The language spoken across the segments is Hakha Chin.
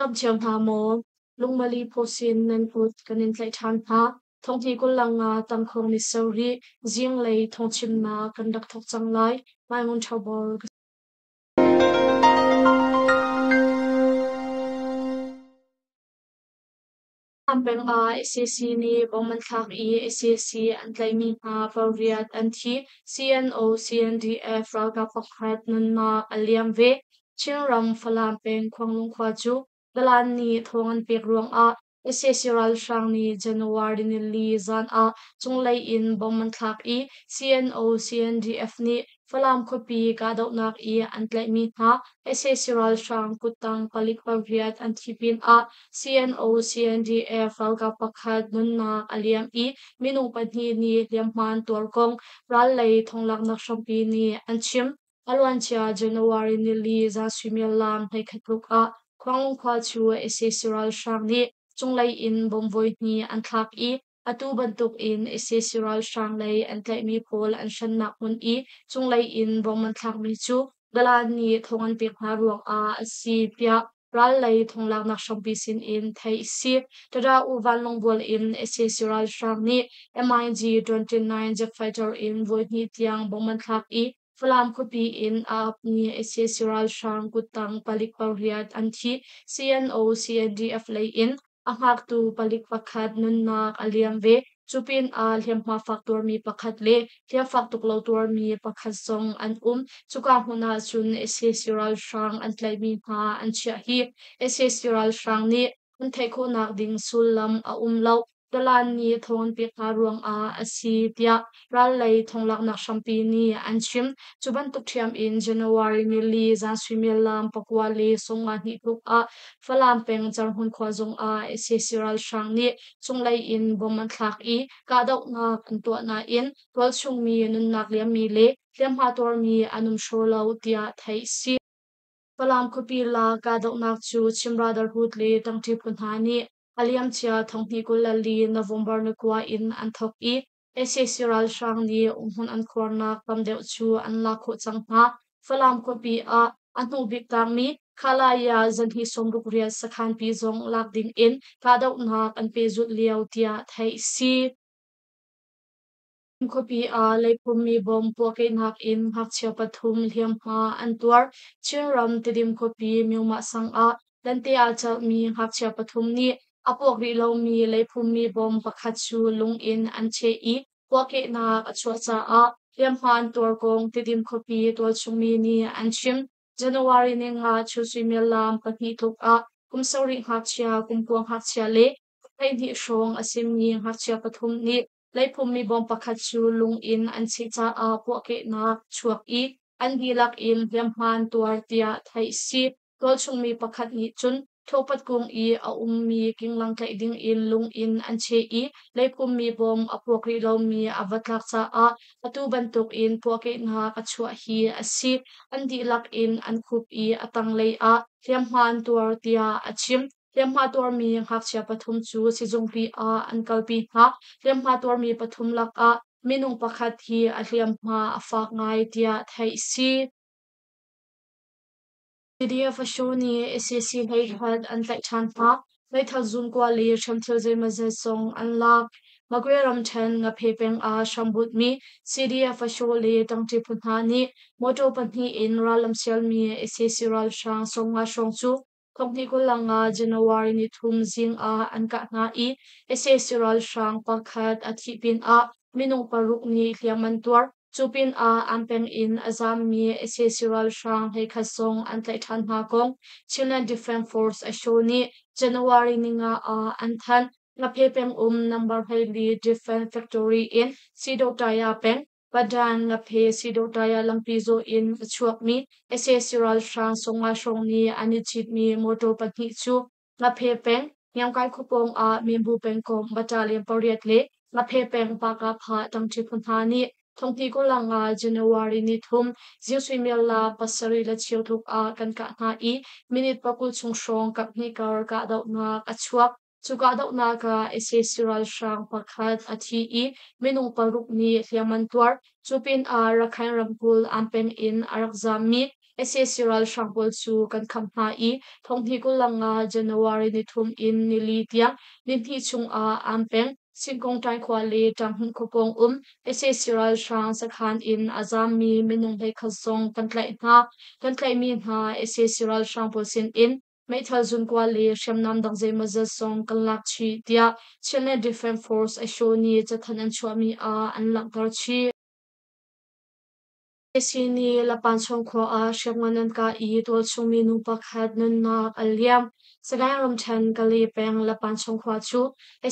Tam cio hna maw, lungmali pawsin nan kut kan in tlaih ṭhan hna. Thonghni 25 tangkhawng ni sarih zinglei thawngchimnak kan rak thawk cang lai. Mai Ngun Ṭho Bor ka Peng ah sac nih bom an thlak i sac an tlaihmi hna pariat an thi. CNO CNDF ralkap pakhat nunnak a liam ve. Chinram Falam peng Khuanglung khua cu Dalan nih thawng an pek ruangah sac ralhrang nih January nili zan ah cunglei in bom an thlak i CNO CNDF nih Falam khuapi kahdohnak i an tlaihmi hna sac ralhrang kuttang palik pariat an thi pinah CNO CNDF ralkap pakhat nunnak a liam i minung pahnih nih hliamhma an tuar kong ral lei thonglaknak hrampi nih an chim. A luancia January nili zan suimilam 11 tluk ah Khuanglung khua cu sac ralhrang nih cunglei in bom voihnih an thlak i atu bantuk in sac ralhrang lei an tlaihmi pawl an hrannak hmun i cunglei in bom an thlakmi cu Dalan nih thong an pek hna ruangah a si tiah ral lei thonglaknak hrampi sin in theih a si. Tada U vanlawng in sac ralhrang nih MiG-29 jet fighter in voihnih tiang bom an thlak i Falam khuapi in a apmi sac ralhrang kuttang palik pariat an thi. CNO CNDF lei in a hngaktu palik pakhat nunnak a liam ve. Cu pinah hliamhma fak tuarmi pakhat le hliamfak tuk lo tuarmi pakhat zong an um. Cuka hmun ah cun sac ralhrang an tlaihmi hna an chiah hi sac ralhrang nih an theih khawhnak ding sullam a um lo. Dalan nih thawng an pek hna ruangah a si tiah ral lei thonglaknak hrampi nih an chim. Cu bantuk ṭhiam in January nili zan suimilam 9:52 tluk ah Falam peng Carhmun khua zongah sac ralhrang nih cunglei in bom an thlak i kahdohnak an tuah nain tualchung mi nunnak liammi le hliamhma tuarmi an um hraw lo tiah theih a si. Falam khuapi la kahdohnak cu Chin Brotherhood le ṭangṭi phu hna nih a liamcia 2024 November ni 9 in an thawk i sac ralhrang nih umhmun an khuarnak tam deuh cu an lak khawh cang hna. Falam khuapi ah a hnubik tangmi Khalaya zanhnih 68 sakhanpi zong lak ding in kahdohnak an pehzulh lio tiah theih a si. Khuapi ah leiphummi bom puahkehnak in ngakchia pathum hliamhma an tuar. Chinram Tedim khuapi Myomah sang ah lente aa celhmi ngakchia pathum nih a puak rih lomi leiphummi bom pakhat cu lung in an cheh i puahkehnak a chuah caah hliamhma an tuar kong Tedim khuapi tualchungmi nih an chim. January ninga chun suimilam 2 tluk ah kum sarih ngakchia, kum kua ngakchia le kum 12 hrawng a simi ngakchia pathum nih Leiphummi bawm pakhat cu lung in an cheh caah puahkehnak a chuak i an dihlak in hliamhma an tuar tiah theih a si. Tualchungmi pakhat nih cun thawhpat kung i a ummi kinglang tlaih ding in lung in an cheh i leiphummi bawm a puak rih lomi a va tlak caah atu bantuk in puahkehnak a chuah hi a si. An dihlak in an khup i a tanglei ah hliamhma an tuar tiah a chim. Hliamhma tuarmi ngakchia pathum cu sizungpi ah an kalpi hna. Hliamhma tuarmi pathum lakah minung pakhat hi a hliamhma a fak ngai tiah theih a si. PDF Asho nih sac hleikhat an tlaih ṭhan hna. Meithal zungkua le hriamthil zeimawzat zong an lak. Magwe ramṭhen Ngaphe peng ah hrambutmi CDF Asho le ṭangṭi phu hna nih motor pahnih in rallam sialmi sac ralhrang 50 hrawng cu 2025 January nithum zing ah an kah hna i sac ralhrang pakhat a thih pinah minung paruk nih hliam an tuar. Cu pinah an peng in a zaammi sac ralhrang 11 zong an tlaih ṭhan hna kong Chinland Defense Force Asho nih January ninga ah an thanh. Ngaphe peng um number 14 Defense Factory in Sidotaya peng Padan Ngaphe Sidotaya lampi zawh in a chuakmi sac ralhrang 50 hrawng nih an i citmi motor pahnih cu Ngaphe peng Hniangkai khuapawng ah Minbu pengkomh battalion pariat le Ngaphe peng Pakapha ṭangṭi phu hna nih 2025 January nithum zing suimilam 7:15 tluk ah kan kah hna i minute 20 chung hrawng kaphnih kar kahdohnak a chuak. Cu kahdohnak ah sac ralhrang pakhat a thi i minung paruk nih hliam an tuar. Cu pinah Rakhine ramkulh Ampeng in a rak zaammi Sac ralhrang pawl cu kan kham hna i thonghnih 25 January nithum in nili tiang nihnih chungah Aan peng, Singkawng khua le Ṭanghmun khua pawng um sac ralhrang sakhan in a zaammi minung 11 zong kan tlaih hna. Kan tlaihmi hna sac ralhrang pawl sinin meithal zunkua le hriamnam dang zeimawzat zong kan lak chih tiah Chinland Defense Force Asho nih cathanh an chuahmi ah an langhter chih. Sac nih Lapanchawng khua ah hriamngan an kah i tualchung minu pakhat nunnak a liam. Sagaing ramṭhen Kale peng Lapanchawng khua cu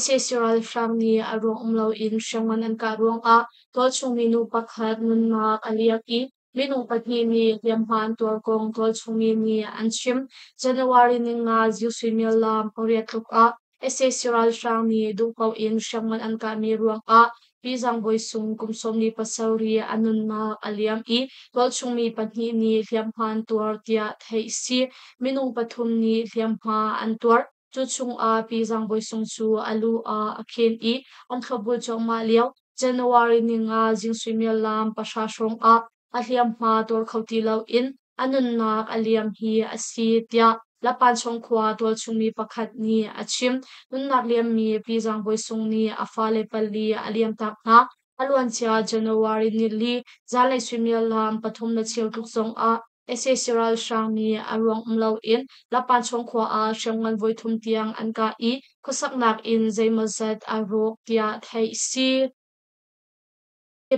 sac ralhrang nih a ruang um loin hriamngan an kah ruangah tualchung minu pakhat nunnak a liam i minung pahnih nih hliamhma an tuar kong tualchung mi nih an chim. January 5 zing suimilam 8 tluk ah sac ralhrang nih duhpaoh in hriamngan an kahmi ruangah Pi Zang Bawi Sung kum 47 a nunnak a liam i tualchung mi pahnih nih hliamhma an tuar tiah theih a si. Minung pathum nih hliamhma an tuar. Cu chungah Pi Zang Bawi Sung cu a lu ah a khen i an thlopbul cuahmah lio January 5 zing suimilam 10 hrawng ah a hliamhma tuar kho ti loin a nunnak a liam hi a si tiah Lapanchawng khua tualchungmi pakhat nih a chim. Nunnak liammi Pi Zang Bawi Sung nih a fale pali a liamtak hna. A luancia January 4 zanlei suimilam 3:15 tluk zongah sac ralhrang nih a ruang um loin Lapanchawng khua ah hriamngan voithum tiang an kah i khuasaknak inn zeimawzat a rawk tiah theih a si.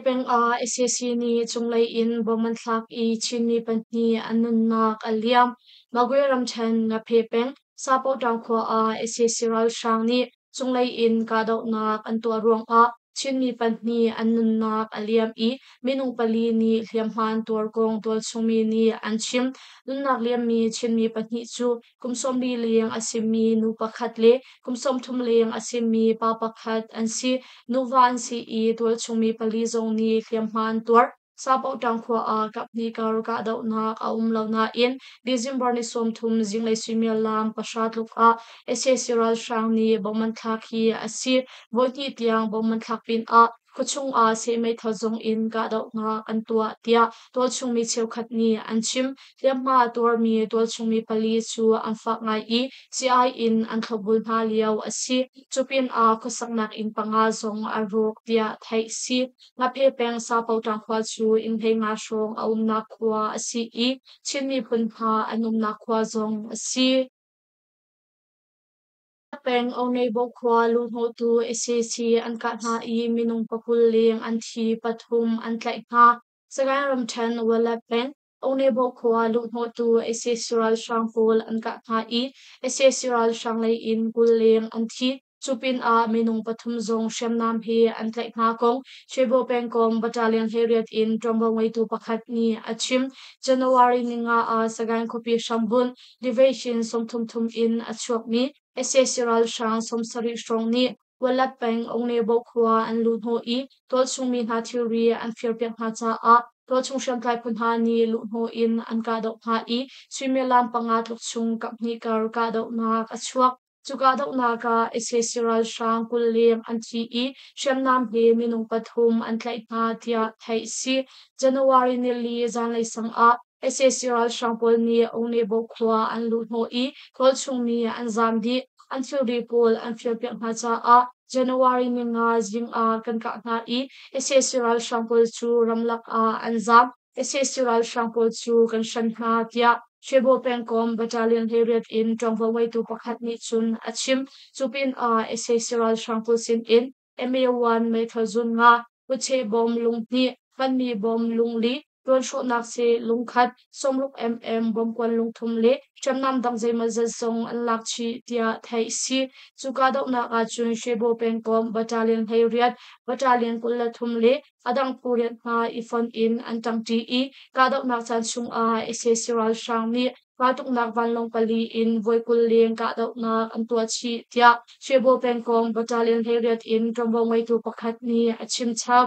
Peng ah sac nih cunglei in bom an thlak i Chinmi pahnih an nunnak a liam. Magwe ramṭhen Ngaphe peng Sapoṭaung khua ah sac ralhrang nih cunglei in kahdohnak an tuah ruangah Chinmi pahnih an nunnak a liam i minung pali nih hliamhma an tuar kong tualchungmi nih an chim. Nunnak liammi Chinmi pahnih cu kum 40 leng a simi nu pakhat le kum 30 leng a simi pa pakhat an si. Nuva an si i tualchungmi pali zong nih hliamhma an tuar. Sapoṭang khua ah kaphnih kar kahdohnak a um lo nain December ni 30 zinglei suimilam 10 tluk ah sac ralhrang nih bom an thlak hi a si. Voihnih tiang bom an thlak pinah khuachung ah seh meithal zong in kahdohnak an tuah tiah tualchungmi cheukhat nih an chim. Hliamhma a tuarmi tualchungmi pali cu an fak ngai i sii in an thlopbul hna lio a si. Cupinah khuasaknak inn panga zong a rawk tiah theih a si. Ngaphe peng Sapoṭang khua cu inn 15 hrawng a umnak khua a si i Chin miphun hna an umnak khua zong a si. Peng Oneibawh khua luhhnawhtu sac an kah hna i minung 20 leng an thi, pathum an tlaih hna. Sagaing ramṭhen Walet peng Oneibawh khua luhhnawhtu sac ralhrang pawl an kah hna i sac ralhrang lei in 20 leng an thi. Cu pinah minung pathum zong hriamnam he an tlaih hna kong Shwebo pengkomh Battalion 18 in ṭuanvo ngeitu pakhat nih a chim. January 5 ah Sagaing khuapi hrambunh Division 33 in a chuakmi sac ralhrang 70 hrawng nih Walat peng Ongnebo khua an luhhnawh i tualchungmi hna thilri an firpiak hna caah tualchung hriamtlai phu hna nih luhhnawh in an kahdoh hna i suimilam 5 tluk chung kaphnih kar kahdohnak a chuak. Cu kahdohnak ah sac ralhrang 20 leng an thi i hriamnam he minung pathum an tlaih hna tiah theih a si. January 4 zanlei sang ah sac ralhrang pawl nih Ongnebo khua an luhhnawh i tualchungmi an zaam dih. An thilri pawl an firpiak hna caah January 5 zing ah kan kah hna i sac ralhrang pawl cu ramlak ah an zaam. Sac ralhrang pawl cu kan hran hna tiah Shwebo pengkomh Battalion 18 in ṭuanvo ngeitu pakhat nih cun a chim. Cu pinah sac ralhrang pawl sinin MA1 meithal zun nga, kutcheh bom lung hnih, hmanmi bom lung li, tuanhrawhnak seh lungkhat, 60 mm bomkuan lungthum le hriamnam dang zeimawzat zong an lak chih tiah theih a si. Cu kahdohnak ahcun Shwebo pengkomh Battalion 18, Battalion 23 le a dang phu riat hna i fonh in an ṭangṭi i kahdohnak caan chungah sac ralhrang nih raltuknak vanlawng pali in voi 20 leng kahdohnak an tuah chih tiah Shwebo pengkomh Battalion 18 in ṭuanvo ngeitu pakhat nih a chim chap.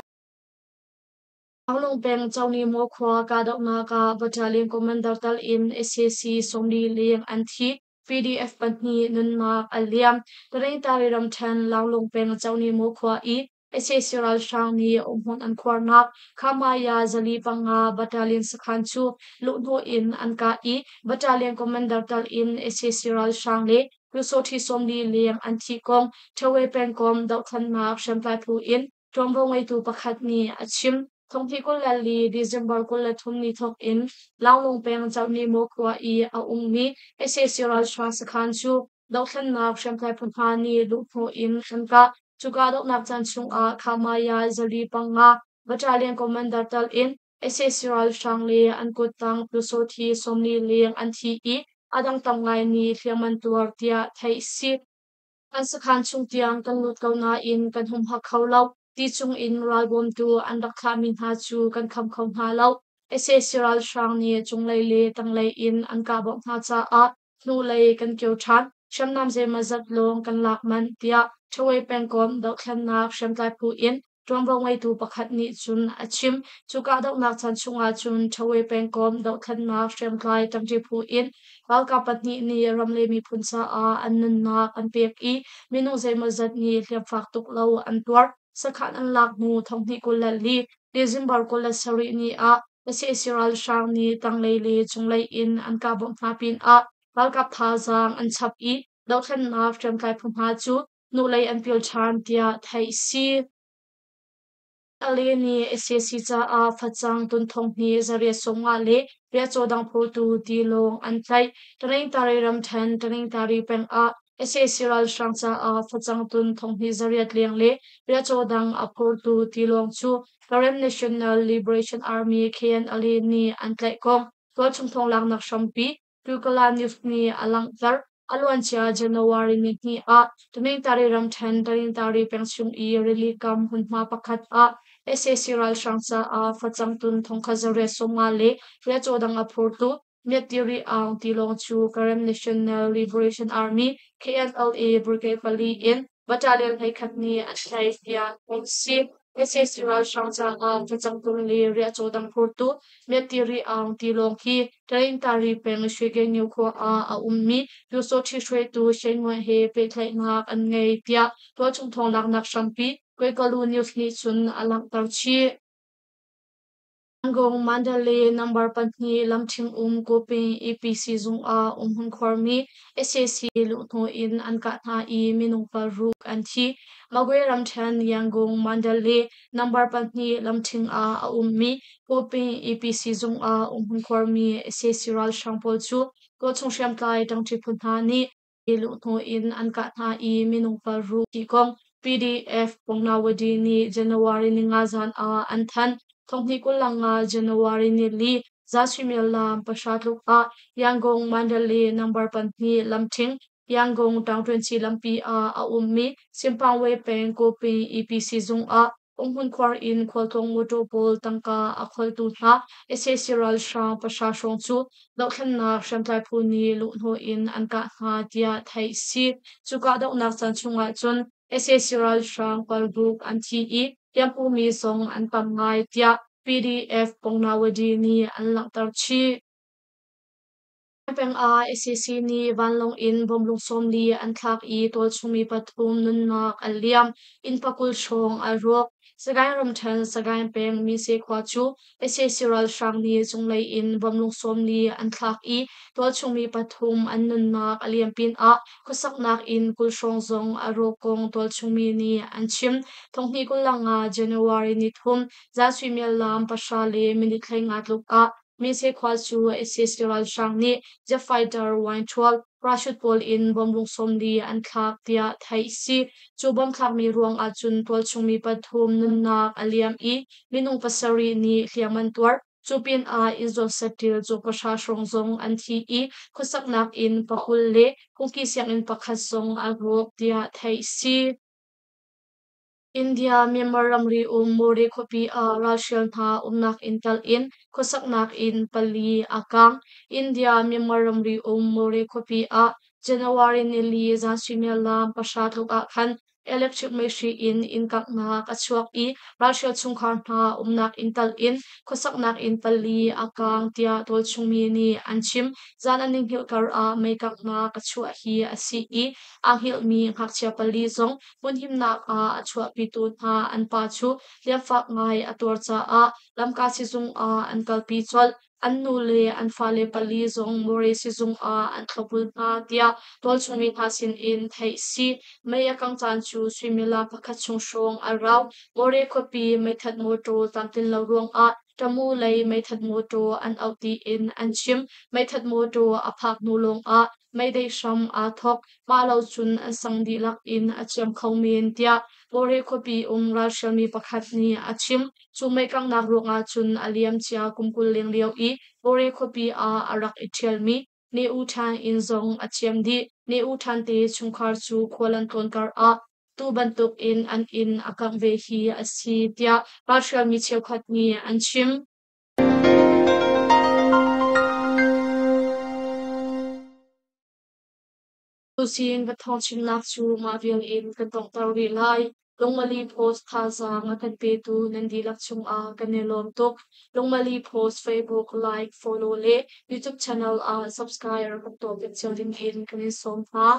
Panglong peng Conimaw khua kahdohnak ah Battalion Commander tal in sac 40 leng an thi. PDF pahnih nunnak a liam. Tanintari ramṭhen Laulung peng Conimaw khua i Sac ralhrang nih umhmun an khuarnak Khamaya 405 Battalion sakhan cu luhhnawh in an kah i Battalion Commander tal in sac ralhrang le Pyusawhti 40 leng an thih kong Ṭhawe pengkomh dohthlennak hriamtlai phu in ṭuanvo ngeitu pakhat nih a chim. Thonghnih 24 December 23 ni thawk in Launglung peng Cohnimaw khua i a ummi sac ralhrang sakhan cu dohthlennak hriamtlai phu hna nih luhhnawh in an kah. Cu kahdohnak caan chungah Khamaya 405 Battalion Commander tal in sac ralhrang le an kuttang Pyusawhti 40 leng an thi i a dang tam ngai nih hliam an tuar tiah theih a si. Kan sakhan chung tiang kan lut ko nain kan humhak kho lo. Ti chungin ralbawmtu an rak thlahmi hna cu kan kham kho hna lo. Sac ralhrang nih cunglei le tanglei in an kah bawmh hna caah hnulei kan kio ṭhan. Hriamnam zeimawzat lawng kan lak manh, tiah Ṭhawe pengkomh dohthlennak hriamtlai phu in ṭuanvo ngeitu pakhat nih cun a chim. Cu kahdohnak caan chungah cun Ṭhawe pengkomh dohthlennak hriamtlai ṭangṭi phu in ralkap pahnih nih ram le miphun caah an nunnak an pek i minung zeimawzat nih hliamfak tuk lo an tuar. Sakhan an lak hnu 2024 December 27 ni ah sac ralhrang nih tanglei le cunglei in an kah bawmh hna pinah ralkap thazaang an chap i dohthlennak hriamtlai phu hna cu hnulei an pil ṭhan tiah theih a si. Ale nih sac caah facang tun thong hnih zariat sawmnga le riahcaw dang phurtu tilawng an tlaih. Taningtari ramṭhen Taningtari peng ah sac ralhrang caah facang tun thong hnih zariat leng le riahcaw dang a phurtu tilawng cu Karen National Liberation Army KNLA nih an tlaih kong tualchung thawng hrampi Tukala News nih a langhter. A luancia January ni hnih ah Taningtari ramṭhen Taningtari peng chung i rili kam hmunhma pakhat ah sac ralhrang caah facang tun thongkhat zariat sawmnga le riahcaw dang a phurtu Myat-Tiri Aung tilawng cu Karen National Liberation Army KNLA Brigade pali in Battalion 11 nih an tlaih tiah theih a si. Sac ralhrang caah facang tun le riahcaw dang phurtu Myat-Tiri Aung tilawng hi Taningtari peng Shwegenyu khua ah a ummi Pyusawhti hruaitu Shein Nguan he pehtlaihnak an ngei tiah tualchung thawnglaknak hrampi Kwekalu News nih cun a langhter chih. Yangon Mandalay number pahnih lamṭhing um Koping EPC zung ah umhmun khuarmi sac luhhnawh in an kah hna i minung paruk an thi. Magwe ramṭhen Yangon Mandalay number pahnih lamṭhing ah a ummi Koping EPC zung ah umhmun khuarmi sac ralhrang pawl cu tualchung hriamtlai ṭangṭi phu hna nih luhhnawh in an kah hna i minung paruk thi kong PDF Pongnawadi nih January ninga zan ah an thanh. Thonghnih 25 January ni li zan suimilam 9 tluk ah Yangon Mandalay number pahnih lamṭhing Yangon Taungṭuanci lampi ah a ummi Simpangwe peng Koping EPC zung ah umhmun khuar in khualtlawng mawṭaw pawl tangka a kholtu hna sac ralhrang pahra hrawng cu dohthlennak hriamtlai phu nih luhhnawh in an kah hna tiah theih a si. Cu kahdohnak caan chungah cun sac ralhrang paruk an thi i hliampumi zong an tam ngai tiah PDF Pongnawadi nih an langhter chih. Peng ah sac nih vanlawng in bawmlung 40 an thlak i tualchungmi pathum nunnak an liam. Inn 20 hrawng a rawk. Sagaing ramṭhen Sagaing peng Mise khua cu sac ralhrang nih cunglei in bawmlung 40 an thlak i tualchungmi pathum an nunnak a liam pinah khuasaknak inn 20 hrawng zong a rawk kong tualchungmi nih an chim. Thonghnih 25 January ni thum zan suimilam 9 le minute 15 tluk ah Mise khua cu sac ralhrang nih jet fighter Y-12 parachute pawl in bawmlung 40 an thlak tiah theih a si. Cu bom thlakmi ruang ahcun tualchungmi pathum nunnak a liam i minung pasarih nih hliam an tuar. Cu pinah inn zawn saṭil cu pahra hrawng zong an thi i khuasaknak inn 20 le phungki sianginn pakhat zong a rawk tiah theih a si. India Myanmar ramri um Mawre khuapi ah ralhrial hna umnak inn tal in khuasaknak inn pali a kang. India Myanmar ramri um Mawre khuapi ah January nili zan suimilam 9 tluk ah khan. Electric meihri in inn kanghnak a chuak i ralhrial chungkhar hna umnak inn tal in khuasaknak inn pali a kaang tiah tualchung mi nih an chim. Zan an i hngilh kar ah mei kanghnak a chuah hi a si i aa hngilhmi ngakchia pali zong hmunhimnak ah a chuahpitu hna an pa cu hliamfak ngai a tuar caah lamka sizung ah an kalpi colh. An nu le an fale pali zong Mawre sizung ah an thlopbul hna tiah tualchung mi hna sinin theih a si. Mei a kangh caan cu suimilam pakhat chung hrawng a rau. Mawre khuapi meithat mawṭaw tlamtlin lo ruangah Tamu lei meithat mawṭaw an auh tiin an chim. Meithat mawṭaw a phak hnu lawngah meidei hram aa thawk. Mah lo cun an sang dihlak in a ciam kho men tiah Mawre khuapi um ralhrialmi pakhat nih a chim. Cu meikanghnak ruangah cun a liamcia kum 20 leng lio i Mawre khuapi ah a rak i ṭhialmi Ne U Ṭhan inn zong a ciam dih. Ne U Ṭhan te chungkhar cu khual an tlawn karah tu bantuk in an inn a kangh ve hi a si tiah ralhrialmi cheukhat nih an chim. Tusin va thawng chimnak cu mah vial in kan donghter rih lai. Lungmali Post thazaang a kan petu nan dihlak cungah kan i lawm tuk. Lungmali Post Facebook like, follow le YouTube channel ah subscribe rak tuah piak cio ding in kan in sawm hna.